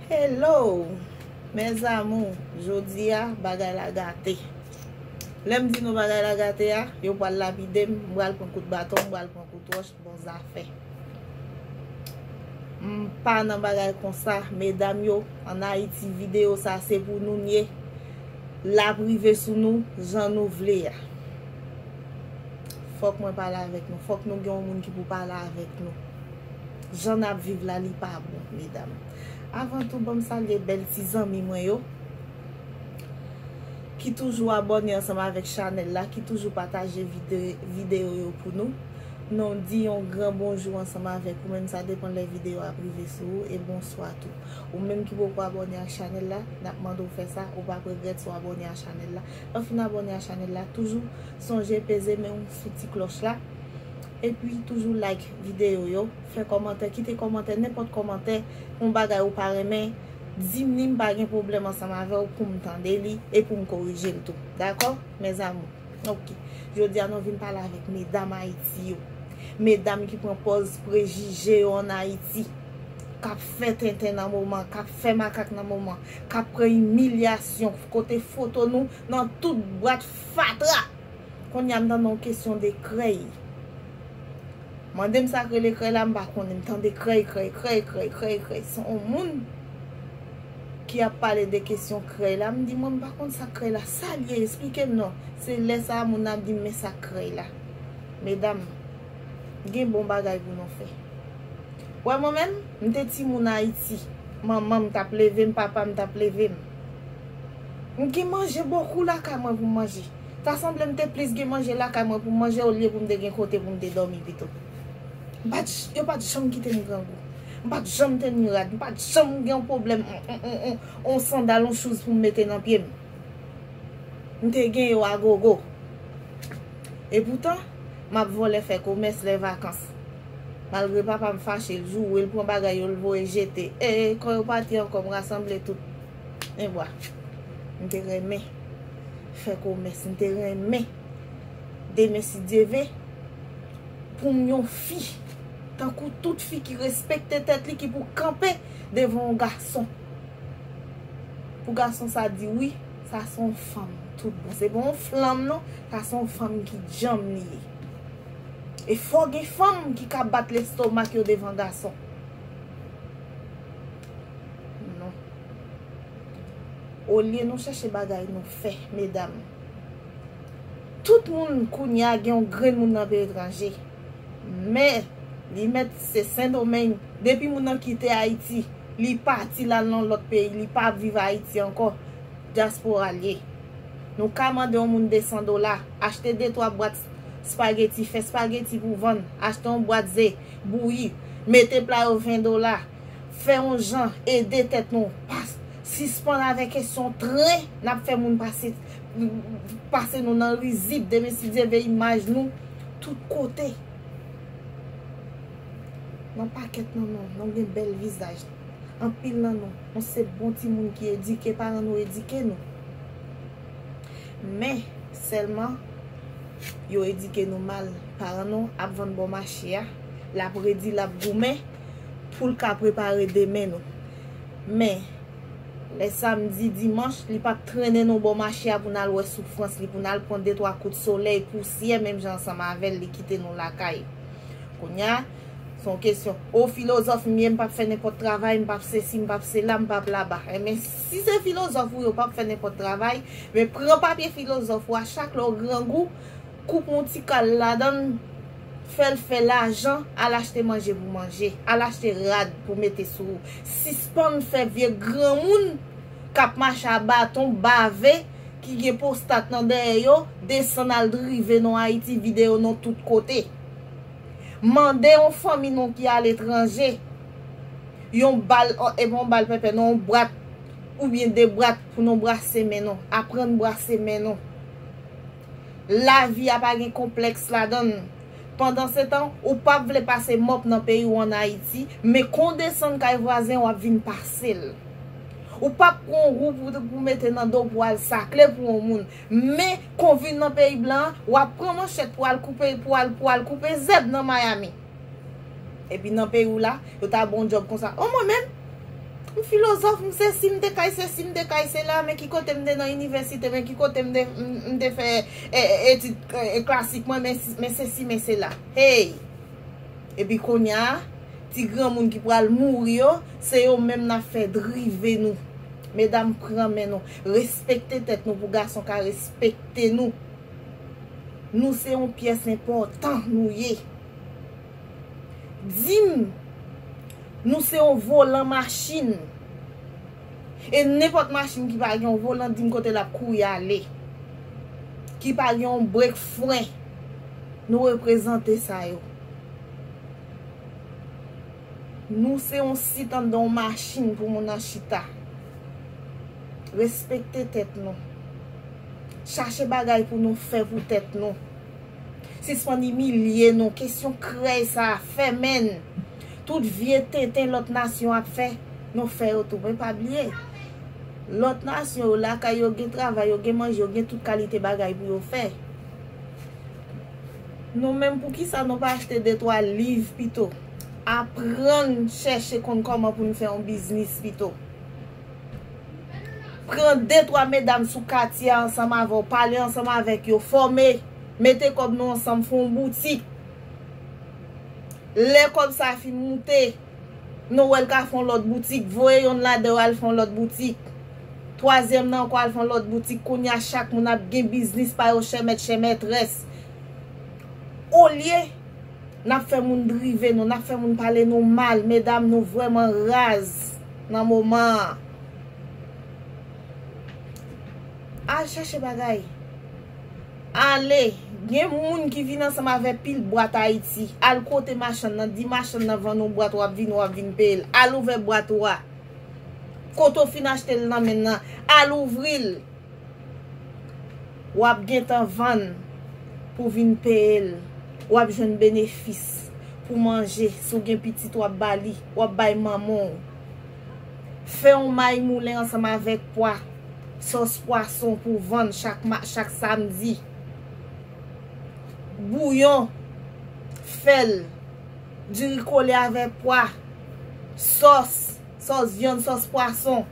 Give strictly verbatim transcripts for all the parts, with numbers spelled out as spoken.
Hello, mes amours, jodi a bagay la gate. Lè m di nou bagay la gate a, yo pral lapide m, m pral pran kout baton, m pral pran kout wòch, bon zafè. M pa nan bagay konsa, medam yo, ann Ayiti, videyo sa se pou nou l ye. L ap rive sou nou jan nou vle a. Fòk mwen pale avèk nou, fòk nou gen yon moun ki pou pale avèk nou. Jan n ap viv la, li pa bon, medam. Avan tou, ban m salye bèl ti zanmi mwen yo ki toujou abòne ansanm avèk chanèl la, ki toujou pataje vide-, videyo yo pou nou. Non, di yon gran bonjou ansanm avèk ou menm, sa depann lè videyo ap rive sou ou, e bonswa tou. Ou menm ki poko abòne ak chanèl la, n ap mande w fè sa, ou p ap regrèt si w abòne ak chanèl la. Lè w fin abòne ak chanèl la, toujou sonje peze men w sou ti klòch la, epi toujou like videyo yo, fè kòmantè, kite kòmantè, nenpòt kòmantè, yon bagay ou pa renmen, di m li, m pa gen pwoblèm ansanm avè w pou m tande li e pou m korije l tou. Dakò, mes amours? Ok. Jodi a nou vin pale avèk medam Ayiti yo. Medam ki pran pòz prejije yo ann Ayiti. K ap fè tenten nan moman, k ap fè makak nan moman, k ap pran imilyasyon, kote foto nou nan tout bwat fatra. Kounye a m tande yon kesyon de krèy. Mande m sa k rele krèy la, m pa konnen. M tande krèy, krèy, krèy, krèy, krèy, krèy. Se yon moun ki ap pale de kesyon krèy la. M di, mwen, m pa konn sa k krèy la. Sa l ye? Esplike m non. Se lè sa a moun nan ap di m, men sa k krèy la. Medam, gen bon bagay pou nou fè. Wè mwen menm, m te timoun Ayiti. Manman m t ap leve m, papa m t ap leve m. M gen manje bokou lakay mwen pou m manje. Ta sanble m te plis gen manje lakay mwen pou m manje olye pou m te gen kote pou m te dòmi pito. M pa t, yo pa t janm kite m grangou. M pa t janm te ni rad. M pa t janm gen yon pwoblèm, on, on, on, on, on sandal, on shoes pou m mete nan pye m. M te gen yo agogo. Epoutan, m ap vòlè fè komès lè vakans. Malgre papa m fache, l joure, l pran bagay yo, l voye jete. E, e, kan yo pati ankò, m rasanble tout. Ebwa, m te renmen fè komès, m te renmen demen si Dye ve pou m yon fi, tankou tout fi ki respekte tèt li, ki pou kanpe devan yon gason. Pou gason sa di wi, sa se yon fanm tout bon. Se pa yon flanm non, sa se yon fanm ki djanm li ye. E fò gen fanm ki ka bat lestomak yo devan gason. Non. Olye nou chèche bagay nou fè, medam. Tout moun kounye a gen yon grenn moun nan peyi etranje. Men, li mèt se Sendomeng. Depi moun nan kite Ayiti, li pati l al nan lòt peyi, li pa ap viv Ayiti ankò. Dyaspora l ye. Nou ka mande yon moun de san dola, achte de twa bwat spageti, fè spageti pou vann, achte yon bwat ze, bouyi, mete pla yo ven dola. Fè yon jan, ede tèt nou. Pa sispann avèk kesyon tren, n ap fè moun pase, pase nou nan rizib. Demen, si Dye ve, imaj nou tout kote. Nan pakèt nan nou, nou gen bèl vizaj. Anpil nan nou, nou se bon timoun ki edike, paran nou edike nou. Men, sèlman, yo edike nou mal. Paran nou ap vann bò mache a, l ap redi, l ap goumen pou l ka prepare demen nou. Men, lè samdi, dimanch, li p ap trennen nou bò mache a pou n al wè soufrans li, pou n al pran de twa kout solèy, pousyè, menm jan ansanm avè l, li kite nou lakay. Kounye a, se yon kesyon. O, filozòf m ye, m p ap fè nenpòt travay, m p ap sesi, m p ap sela, m p ap laba. Enben, si se filozòf ou ye, ou p ap fè nenpòt travay, men pran papye filozòf ou a, chak lè w grangou, koupe yon ti kal ladan l, fè l fè lajan, al achte manje pou manje, al achte rad pou mete sou ou. Sispann fè vye granmoun k ap mache a baton, bave, ki gen pwostat nan dèyè yo, desann al drive non Ayiti, vide yo non tout kote. Mande yon fanmi nou ki aletranje yon bal, e pa yon bal pèpè, non, yon bwat oubyen de bwat pou nou brase men nou. Aprann brase men nou. Lavi a pa gen konplèks ladan l. Pandansetan, ou p ap vle pase mòp nan peyi w ann Ayiti, men kon w desann kay vwazen, w ap vin pase l. Ou p ap pran yon wou pou, pou mete nan do w pou al sakle pou yon moun. Men, kon w vin nan peyi blan an, w ap pran manchèt pou al koupe, pou al, pou al koupe zèb nan Miami. Epi nan peyi w la, yo ta ba w yon djòb konsa. O, mwen menm, M filozòf, m sesi, m te kay sesi, m te kay sela, men ki kote m te nan inivèsite, men ki kote m te, m, m te fè, e, e, etid, e, e, klasik mwen, men, men sesi, men sela. Hey! Epi kounye a, ti granmoun ki pral mouri yo, se yo menm n ap fè drive nou. Medam, pran men nou. Respekte tèt nou pou gason ka respekte nou. Nou se yon pyès enpòtan nou ye. Di m, nou se yon volan machin. E nenpòt machin ki pa gen yon volan, di m kote l ap kouri ale. Ki pa gen yon brek fren. Nou reprezante sa yo. Nou se yon sit anndan yon machin pou moun nan chita. Respekte tèt nou. Chache bagay pou nou fè pou tèt nou. Sispann imilye nou. Kesyon krèy sa a, fèmen n. Tout vye tenten lòt nasyon ap fè, nou fè yo tou. Men pa bliye, lòt nasyon yo lakay yo gen travay, yo gen manje, yo gen tout kalite bagay pou yo fè. Nou menm, poukisa nou pa achte de twa liv pito? Aprann chèche konn kòman pou n fè yon biznis pito. Pran de twa medam sou katye a ansanm avè w, pale ansanm avèk yo, fòme, mete kòb nou ansanm, fè yon boutik. Lè kòb sa fin moute, nou wè l ka fè yon lòt boutik, voye yonn ladan yo al fè yon lòt boutik. Twazyèm nan ankò al fè yon lòt boutik, kounye a chak moun ap gen biznis pa yo, chè mèt, chè mètrès. Olye n ap fè moun drive nou, n ap fè moun pale nou mal, medam, nou vrèman raz nan moman an. Al chèche bagay. Ale, gen moun ki vin ansanm avè pil bwat Ayiti. Al kote machann nan, di machann nan vann ou bwat, w ap vini, w ap vin peye l. Al ouvè bwat ou a. Kote w fin achte l nan men l nan, al ouvri l. W ap gentan vann pou vin peye l. W ap jwenn benefis pou manje. Si w gen pitit, w ap ba li. W ap bay manman w. Fè yon may moulen ansanm avèk pwa, sòs pwason pou vann chak ma-, chak samdi. Bouyon, fè l. Diri kole avèk pwa, sòs, sòs vyann, sòs pwason.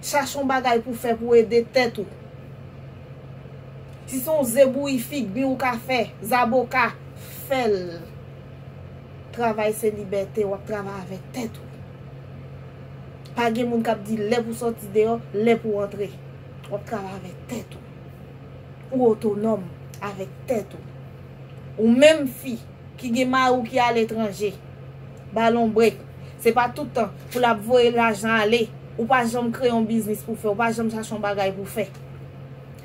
Chache yon bagay pou fè pou ede tèt ou. Si se yon ze bouyi fig mi ou ka fè, zaboka, fè l. Travay se libète, w ap travay avèk tèt ou. Pa gen moun k ap di lè pou sòti deyò, lè pou antre. W ap travay avèk tèt ou. Ou otonòm avèk tèt ou. Ou menm fi ki gen mari w ki aletranje, ba l on brek. Se pa tout tan pou l ap voye lajan ale. Ou pa janm kreye yon biznis pou fè, ou pa janm chache yon bagay pou fè.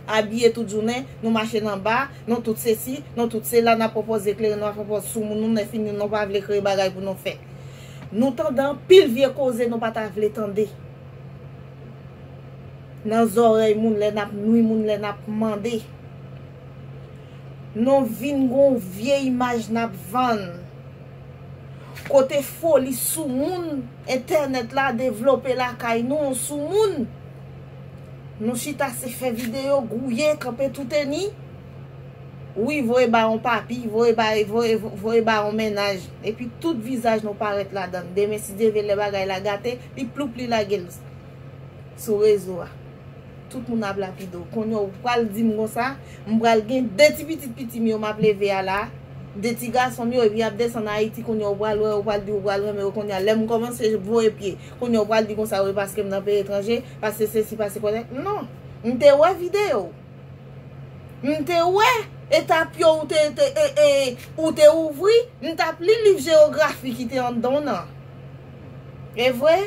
Abiye tout jounen, nou mache nan ba, nou tout sesi, nou tout sela, n ap pwopoze kleren, n ap pwopoze sou moun, nou nèfini, nou pa vle kreye bagay pou nou fè. Nou tande anpil vye koze nou pa ta vle tande nan zòrèy moun lè n ap nwi moun, lè n ap mande. Nou vin gon vye imaj n ap vann. Kote foli sou moun, entènèt la devlope lakay nou sou moun. Nou chita se fè videyo, gouye, kanpe touteni. Wi, voye ba yon papi, voye ba, voye, voye ba yon mennaj. Epi tout vizaj nou parèt ladan l. Demen, si Dye vle, lè bagay la gate, li ploup, li lage l sou rezo a. Tout moun ap lapide w. Kounye a w pral di m konsa, m pral gen de ti pitit piti m yo m ap leve a la, de ti gason m yo, epi y ap desann Ayiti, kounye a w pral wè, w pral di w pral renmen yo, kounye a lè m kòmanse voye pye, kounye a w pral di konsa, wi, paske m nan peyi etranje, paske sesi, paske konsa. Non, m te wè videyo w. M te wè etap yo ou te, te, e, e, ou te ouvri, m t ap li liv jewografi ki te anndan w nan. E vre,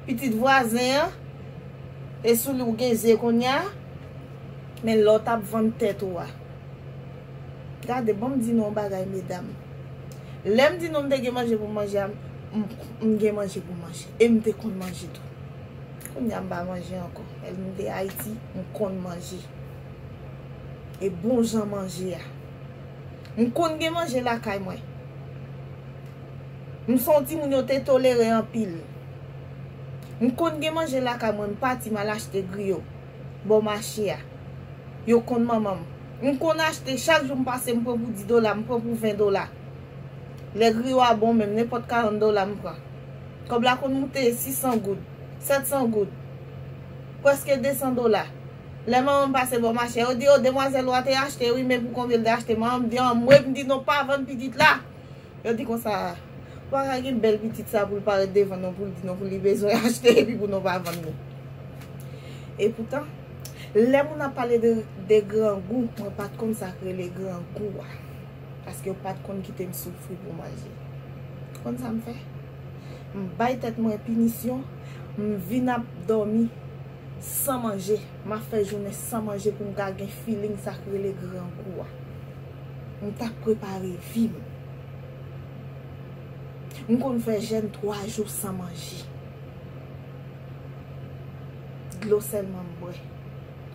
pitit vwazen an, e sou li w gen zye kounye a, men lè w t ap vann tèt ou a. Gade, ban m di nou yon bagay, medam. Lè m di nou m te gen manje pou m manje a, m, m, m gen manje pou m manje. E m te konn manje tou. Kounye a m pa manje ankò. Lè m te Ayiti, m konn manje. E bon jan manje a. M konn gen manje lakay mwen. M se yon timoun yo te tolere anpil. M konn gen manje lakay mwen, m pati m al achte griyo bò mache a. Yo konn manman m. M konn achte, chak jou m pase, m pran pou dis dola, m pran pou ven dola. Lè griyo a bon menm, nenpòt karant dola m pran. Kòb la konn moute sisan goud. Sèt san goud. Prèske de san dola. Lè manman m pase bò mache, yo di, "O, demwazèl ou a te achte, wi, men pou konbyen l te achte?" Manman m di, "Anmwe," m di, "Non, pa vann pitit la." Yo di konsa, "Ou pa ka gen bèl pitit sa pou l parèt devan nou, pou l di nou pou li bezwen achte, epi pou nou pa vann li." Epoutan, lè moun ap pale de, de grangou, mwen pa t konn sa k rele grangou a. Paske yo pa t konn kite m soufri pou manje. Konn sa m fè? M bay tèt mwen pinisyon, m vin ap dòmi san manje. M ap fè jounen san manje pou m ka gen feeling sa k rele grangou a. M t ap prepare vi m. M konn fè jèn twa jou san manje. Dlo sèlman m bwè.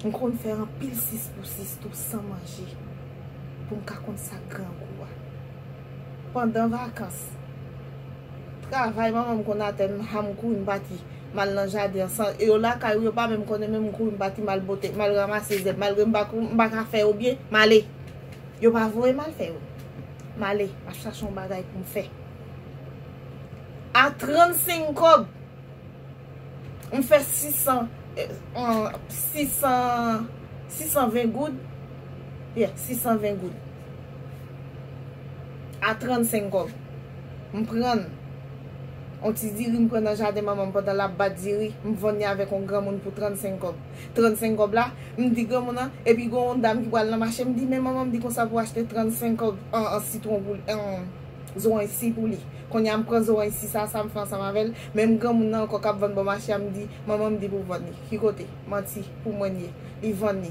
M konn fè anpil sis pou sis tou san manje pou m ka konn sa k grangou a. Pandan vakans, travay manman m konn atè m, ha m kouri m pati, m al nan jaden an. San, yo lakay ou, yo pa menm konnen, men m kouri m pati, m al bote, m al ranmase zèb. Malgre m pa kou-, m pa ka fè yo byen, m ale. Yo pa voye m al fè yo. M ale, m ap chache yon bagay pou m fè. A trannsenk kòb, m fè sis san, eh, an, sis san, sis san ven goud. Yeah, sis san ven goud. A trannsenk kòb. M pran yon ti diri, m pran nan jaden manman m pandan l ap bat diri. M vann li avèk yon granmoun pou trannsenk kòb. Trannsenk kòb la, m di granmoun nan, epi gen yon dam ki pral nan mache, m di, "Men manman m di konsa pou achte trannsenk kòb an, an sitwon pou, an zoranj si pou li." Kounye a m pran zoranj si sa, sa m fè ansanm avè l. Menm granmoun nan ankò k ap vann bò mache a, m di, "Manman m di pou vann li." Ki kote? Manti, pou mwen l ye. Li vann li.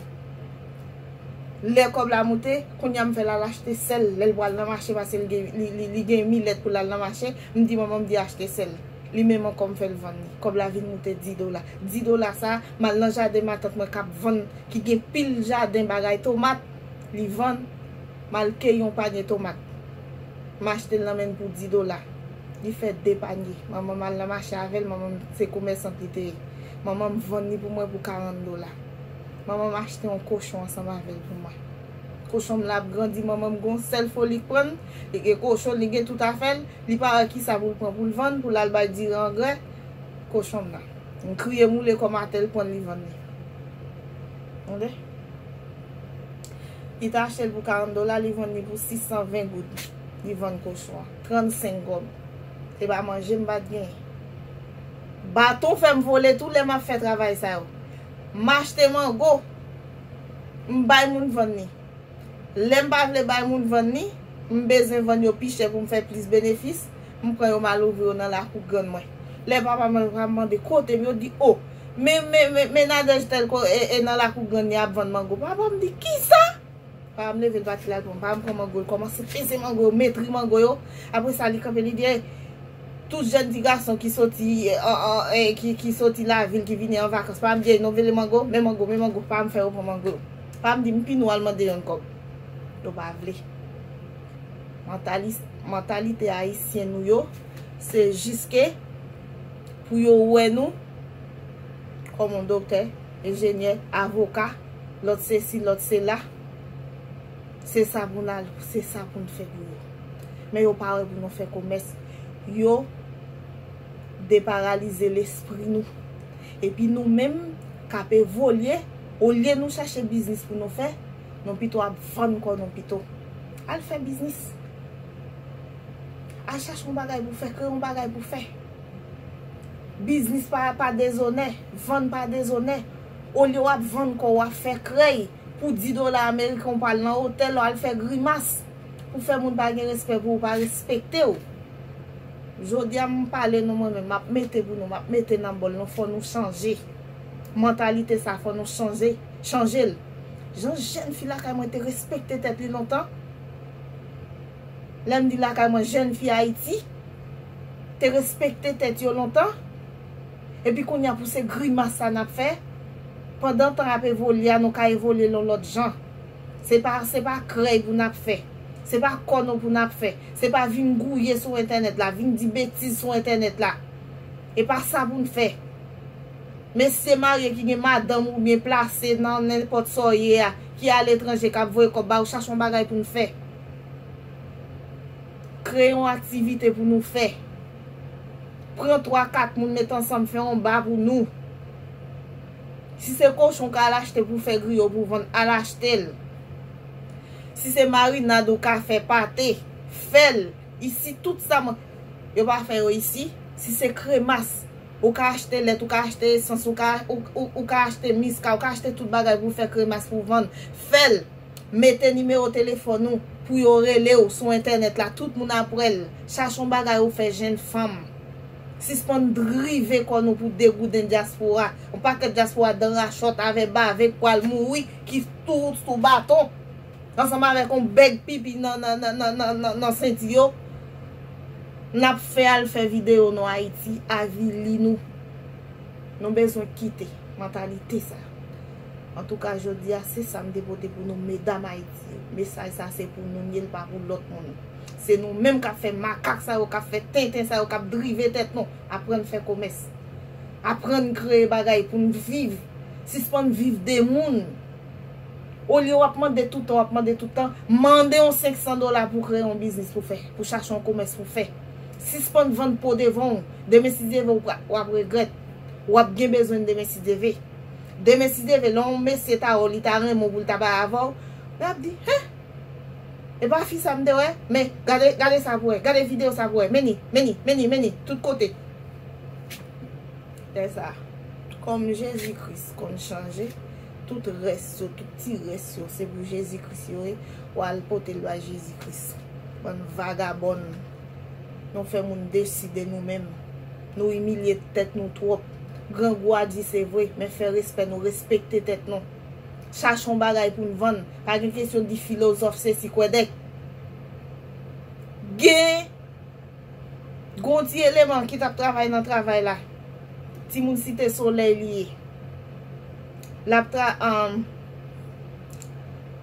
Lè kòb la moute, kounye a m fè l al achte sèl. Lè l pral nan mache, paske li gen, li, li, li gen milèt pou l al nan mache, m di manman m di achte sèl. Li menm ankò m fè l vann li. Kòb la vin moute dis dola. Dis dola sa, m al nan jaden matant mwen k ap vann, ki gen pil jaden bagay tomat, li vann. M al keyi yon panye tomat. M achte l nan men l pou dis dola. Li fè de panye. Manman m al nan mache avè l, manman m se komèsant li te ye. Manman m vann li pou mwen pou karant dola. Manman m achte yon kochon ansanm avè l pou mwen. Kochon m la ap grandi, manman m gon sèl foli k pran l, li gen kochon, li gen tout afè l, li pa wè kisa pou l pran pou l vann, pou l al bay diri angrè, kochon m nan. M kriye m woule kòm atè l pran l, li vann li. Tande? Li te achte l pou karant dola, li vann li pou sis san ven goud. Li vann kochon an. Trannsenk kòb. Se pa manje m pa t genyen. Baton fè m vole tou lè m ap fè travay sa yo. M achte mango. M bay moun vann li. Lè m pa vle bay moun vann li, m bezwen vann yo pi chè pou m fè plis benefis, m pran yo m al ouvri yo nan lakou grann mwen. Lè papa m ap mande kote m, yo di, "O, men, men, men, men Nadège tèl ko-, e, e nan lakou grann li ap vann mango." Papa m di, "Kisa?" Papa m leve l pati l al pran. Papa m pran mango, l kòmanse peze mango yo, metri mango yo. Apre sa, li kanpe, li di, "Ey, tout jèn ti gason ki soti, eh, an, an, eh, ki, ki soti lavil, ki vini an vakans, pa m di, 'Non, vele mango, men mango, men mango,' pa m fè yo pran mango yo." Pa m di, "M pi nou al mande yonn kòb." Yo pa vle. Mantalis-, mantalite ayisyen nou yo, se jiske pou yo wè nou kòm yon doktè, enjenyè, avoka, lòt sesi, lòt sela. Se sa pou n al, se sa pou n fè pou yo. Men yo pa wè pou nou fè komès. Yo deparalize lespri nou. Epi nou menm k ap evolye, olye nou chache biznis pou nou fè, nou pito ap vann kò nou pito. Al fè biznis. Al chache yon bagay pou fè, kreye yon bagay pou fè. Biznis pa, pa dezonè, vann pa dezonè. Olye w ap vann kò w, w ap fè krèy pou dis dola ameriken, w pral nan otèl, w al fè grimas pou fè moun pa gen respè pou ou, pa respekte w. Jodi a, m pale nou mwen menm, m ap mete pou nou, m ap mete nan bòl nou, fò nou chanje. Mantalite sa, fò nou chanje, chanje l. Jan jèn fi lakay mwen te respekte tèt li lontan. Lè m di lakay mwen, jèn fi Ayiti te respekte tèt yo lontan. Epi kounye a pou se grimas sa n ap fè. Pandan tan ap evolye a, nou ka evolye yon lòt jan. Se pa, se pa krèy pou n ap fè. Se pa kò nou pou n ap fè. Se pa vin gouye sou entènèt la, vin di betiz sou entènèt la. E pa sa pou n fè. Mesye marye ki gen madanm ou byen plase nan nenpòt sa w ye a, ki aletranje, k ap voye kòb ba ou, chache yon bagay pou n fè. Kreye yon aktivite pou nou fè. Pran twa kat moun, met ansanm, fè yon ba pou nou. Si se kochon w ka al achte pou fè griyo, pou vann, al achte l. Si se marinad ou ka fè pate, fè l. Isi, tout sa mwen, yo pa fè yo isi. Si se kremas, ou ka achte lèt, ou ka achte esans, ou ka, ou, ou, ou ka achte miska, ou ka achte tout bagay pou fè kremas pou vann. Fè l. Mete nimewo telefòn ou pou yo rele w sou entènèt la. Tout moun ap wè l. Chache yon bagay ou fè, jenn fanm. Sispann drive kò nou pou degouden dyaspora. Yon pakèt dyaspora dan rachòt avè bave k pral mouri, ki tou sou baton. Ansanm avèk yon bèg pipi nan, nan, nan, nan, nan, nan, nan senti yo. N ap fè al fè videyo non Ayiti, avili nou. Nou bezwen kite mantalite sa. Antouka, jodi a, se sa m te pote pou nou, medam Ayiti yo. Mesaj sa se pou nou, li ye, l pa pou lòt moun. Se nou menm k ap fè makak sa yo, k ap fè tenten sa yo, k ap drive tèt nou. Aprann fè komès. Aprann kreye bagay pou n viv. Sispann viv de moun. Olye w ap mande toutan, w ap mande toutan, mande yon senk san dola pou kreye yon biznis pou fè, pou chache yon komès pou fè. Sispann vann po devan w. Demen si Dye vle, w pra-, w ap regrèt. W ap gen bezwen l demen si Dye vle. Demen si Dye vle, lè yon mesye ta wè w, li ta renmen w pou l ta bay avè w, l ap di, hen? E pa fi sa m te wè? Men, gade, gade sa pou wè, gade videyo sa pou wè. Men ni, men ni, men ni, men ni, tout kote. Lè sa, kòm Jezi Kris konn chanje, tout rès yo, tout ti rès yo, se pou Jezi Kris yo ye, w al pote l bay Jezi Kris. Bann vagabòn. Nou fè moun desi de nou menm. Nou imilye tèt nou twòp. Grangou a di se vre, men fè respè nou, respekte tèt nou. Chache yon bagay pou n vann. Pa gen kesyon di filozòf sesi kwèdèk. Gen Gon ti eleman ki t ap travay nan travay la. Timoun Site Solèy li ye. L ap tra-, um,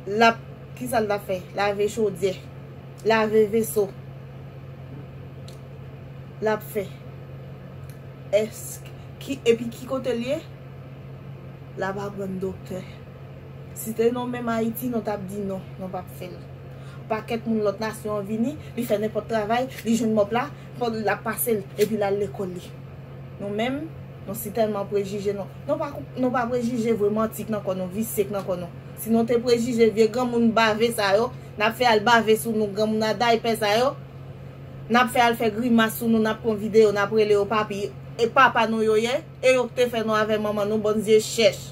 l ap, kisa l t ap fè? Lave chodyè. Lave veso. L ap fè. Èske, ki, epi ki kote l ye? L ap aprann doktè. Si te nou menm Ayiti, nou t ap di non, nou p ap fè l. Pakèt moun lòt nasyon an vini, li fè nenpòt travay, li jwenn mòp la, l ap pase l, epi l al lekòl li. Nou menm, nou si tèlman prejije nou. Nou pa, nou pa prejije vre, manti k nan kò nou, visye k nan kò nou. Si nou te prejije vye granmoun bave sa yo, n ap fè al bave sou nou, granmoun a daypè sa yo, n ap fè al fè grimas sou nou, n ap pran videyo, n ap rele yo papi. E papa nou yo ye? E yo k te fè nou avè manman nou, bann zye chèch.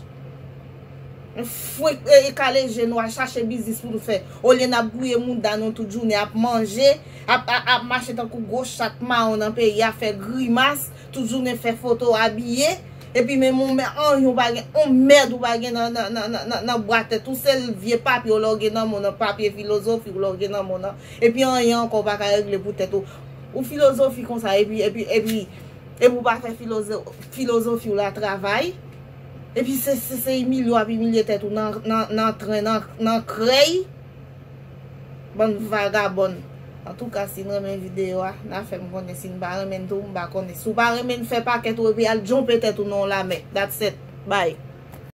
Fwenk, e, e kale je nou, al chache biznis pou nou fè. Olye n ap gouye mouda nou tout jounen, ap manje, ap, ap, ap mache tankou gwo chat mawon nan peyi a, fè grimas, tout jounen fè foto, abiye. Epi menm yon mè-, anyen ou pa gen, yon mèd ou pa gen nan, nan, nan, nan, nan, nan bwa tèt ou, se vye papye w lòge nan men w nan, papye filozofi w lòge nan men w nan. Epi anyen ankò ou pa ka regle pou tèt ou. Ou filozofi konsa, epi, epi, epi, epi ou pa fè filozo-, filozofi w la travay. Epi se, se, se imilye w ap imilye tèt ou nan, nan, nan tren, nan, nan krèy. Bann vagabòn. Antouka, si n renmen videyo a, n a fè m konnen. Si n pa renmen l tou, m pa konnen. Si w pa renmen l, fè pakèt ou epi al djonpe tèt ou nan yon lamè. That's it. Bye.